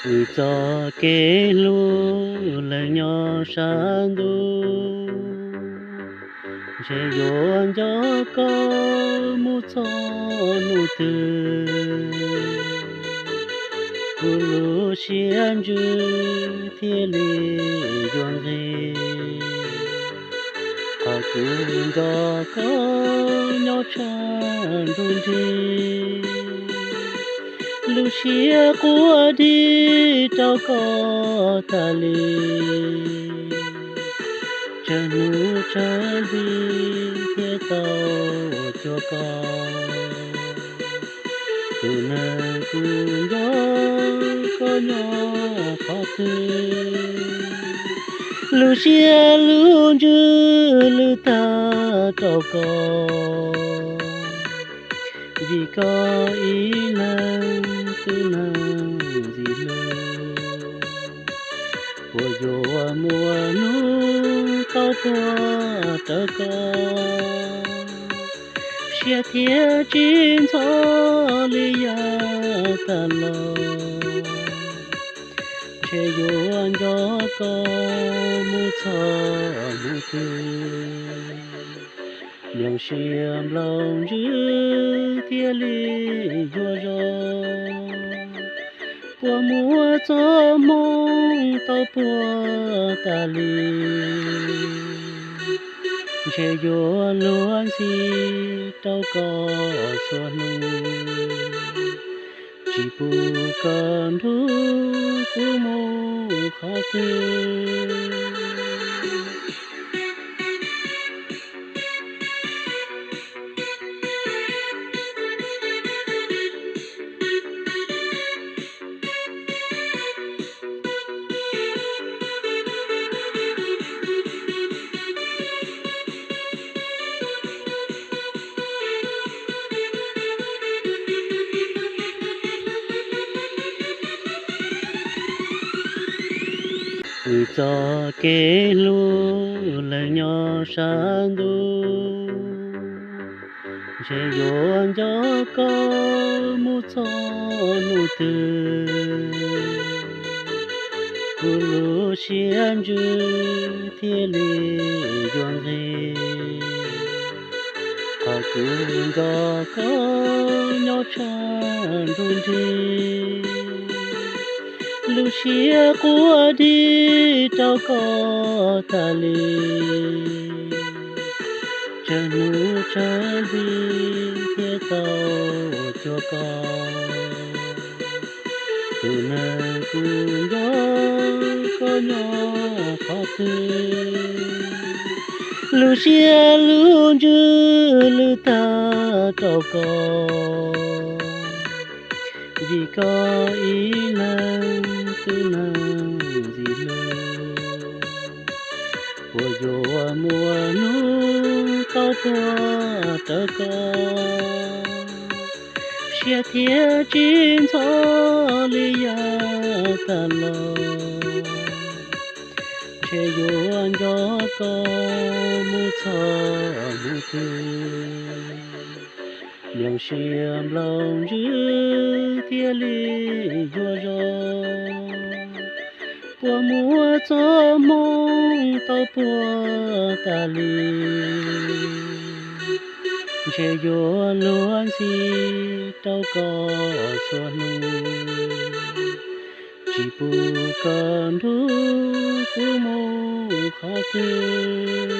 Txoj kev hlub lawm nyob sab ntuj, ntshe yuav nco koj mus txog hnub twg, kuv lub siab ntsws thiaj li yuav nqig. Qhov kuv nco koj nyob tshaj ntuj nrig, lub siab quaj dig rau koj tas li. Tsawg hnub tsawg hli thiaj tau cuag koj, tus neeg kuv nco koj nyob qhov twg, lub siab lub ntsws lwj tag rau koj, vim koj ib leeg twb neeg ntxim hlub. Puas yuav muaj hnub tau puag rawv koj, siab thiab tsis ntxhov li yav tas los, ntshe yuav nco koj mus txog hnub twg, nyob siab nplooj ntsws thiaj li yuav zoo. Puas muaj txoj hmoo tau puag tas li, ntshe yuav luag ntxhi rau koj txhua hnub, tsis pub koj nrug kuv mus qhov twg. Txoj kev hlub lawm nyob sab ntuj, ntshe yuav nco koj mus txog hnub twg, kuv lub siab ntsws thiaj li yuav nqig. Qhov kuv nco koj nyob tshaj ntuj nrig, lub siab quaj dig rau koj tas li. Tsawg hnub tsawg hli thiaj tau cuag koj, tus neeg kuv nco koj nyob qhov twg, lub siab lub ntsws lwj tag rau koj, vim koj ib leeg twb neeg ntxim hlub. Puas yuav muaj hnub tau puag rawv koj, siab thiab tsis ntxhov li yav tas los, ntshe yuav nco koj mus txog hnub twg, nyob siab nplooj ntsws thiaj li yuav zoo. Puas muaj txoj hmoo tau puag tas li, ntshe yuav luag ntxhi rau koj txhua hnub, tsis pub koj nrug kuv mus qhov twg.